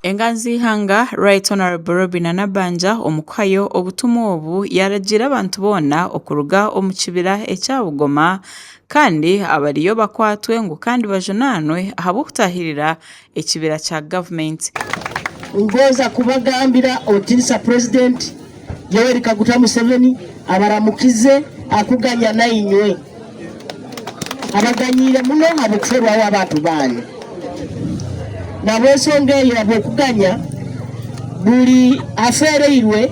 Enganzi y'eihanga Right Honourable Robinah Nabbanja omu kuhayo obutumwa obu yaaragiira abantu boona okuruga omu kibira ekya Bugoma kandi abariyo bakwatwe ngu kandi bajunaanwe ahabw'okutaahirira ekibira kya gavumenti. Ngonza kubagambira otinisa President Yoweri Kaguta Museveni abaramukize akuganya nainywe. Abaganyiire muno habw'okuferwaho abantu banyu. Nabw'ensonga eyo habw'okuganya buri afereirwe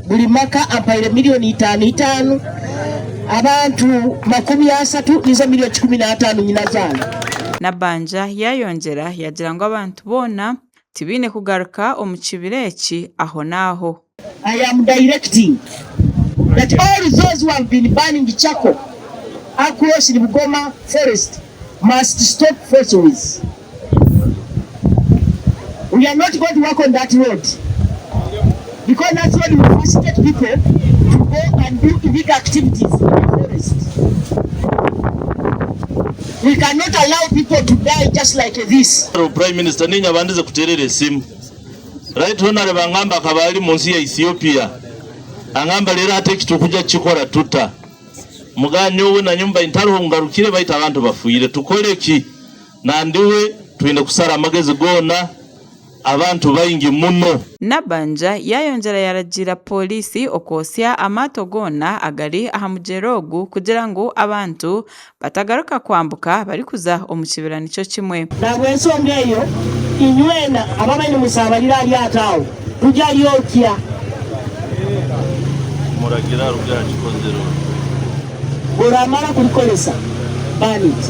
buri maka ampaire milioni itaano itaano, abantu 30 nizo milioni 15 nyina zaanyu. Nabbanja yaayongyera yaagira ngu abantu boona tibaine kugaruka omu kibira eki ahonaaho. I am directing that all those who have been burning charcoal across in Bugoma forest must stop forthwith. We are not going to work on that road because that road will facilitate people to go and do illegal activities in the forest. We cannot allow people to die just like this. Prime Minister ninye abandize kuterera esimu. Right Honourable angamba akaba ari munsi ya Ethiopia angamba rero hati eki turikuja kukikora tuta? Mugamba nyowe na nyumba ntariho ngarukire baitu abantu bafwire tukore ki? Nandiwe twine kusara amagezi goona abantu baingi muno. Nabbanja yaayongyera yaaragiira Pooriisi okwotsya amaato goona agari aha mugyera ogu kugira ngu abantu batagaruka kwambuka barikuza omu kibira nikyo kimwe. Nahabw'ensonga eyo, inywena ababaire nimusabarira aha ryato aho, tugyaryokya. Muragira aruge aha kikozerwe. Oramara kurikoresa, burn it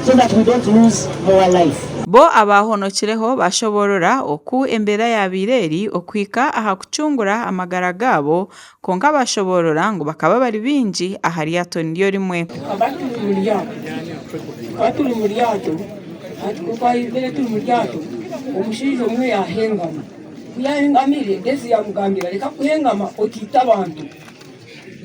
so that we don't lose more life. Bo abaahonokireho baashoboorora oku embeera yaabaire eri okuhika aha kucungura amagara gaabo Kwonka baashoboorora ngu bakaba bari baingi aha ryato niryo rimwe. Tukaba turi mu ryato, tukaba turi mu ryato, hati ku twabaire turi mu ryato, omushaija omwe yaahengama. Ku yaahengamire, Daisy yaamugambira reka kuhengama otaita abantu.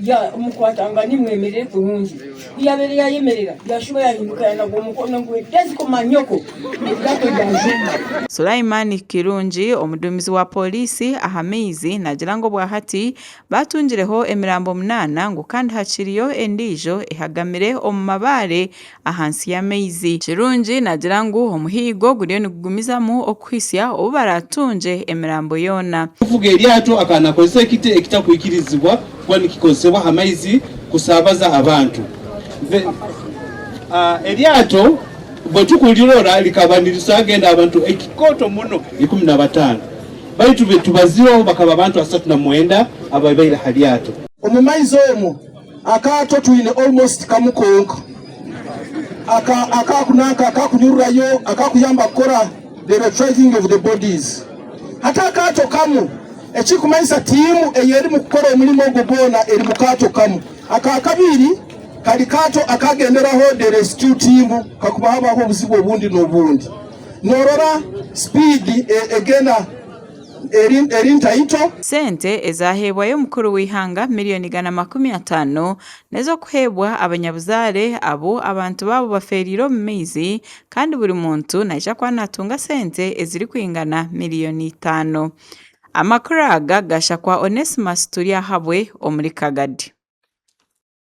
Yaamukwata ngu nimwemerere kurungi. Ku yaabaire yaayemerera, yaashuba yaahinduka yaanaga omukono ngu Daisy komanyoko! Eryato ryajuma. Sulaiman Kirungi, omuduumizi wa Pooriisi aha maizi naagira ngu obwahati baatungireho emirambo munaana ngu kandi hakiriyo endiijo ehagamire omu mabaare ahansi y'amaizi. Kirungi naagira ngu omuhiigo guriyo nigugumizamu okuhitsya obu baraatungye emirambo yoona. Kuvuga eryato akaba nakozesa ekiti ekitakwikirizibwa kuba nikikozesebwa aha maizi kusabaza abantu. Eryato Bwe tukulirora likaba nirisagenda abantu ekikooto muno 15, baitu be tubazireho bakaba bantu 39 ababaire ha lyato. Omu maizi omwo akaato twine almost kamu konka aka akakunanka akakunyururayo akakuyamba kukora the retrieving of the bodies. Hati akaato kamu ekikumanyisa tiimu eyerimu kukora omurimo ogwo gwona eri mu kaato kamu. Akakabiiri Kari kaato akagenderaho the rescue team kakuba habaho obuzibu obundi n'obundi. Norora speed egenda eri ntaito. Sente ezaaheebwayo omukuru w'eihanga miriyoni 150 n'ez'okuheebwa abanyabuzaare abu abantu baabo bafeereire omu maizi kandi buri muntu naija kuba naatunga sente ezirikwingana miriyoni itaano. Amakuru aga gashakwa Onesmus Turyahabwe omuri Kagadi.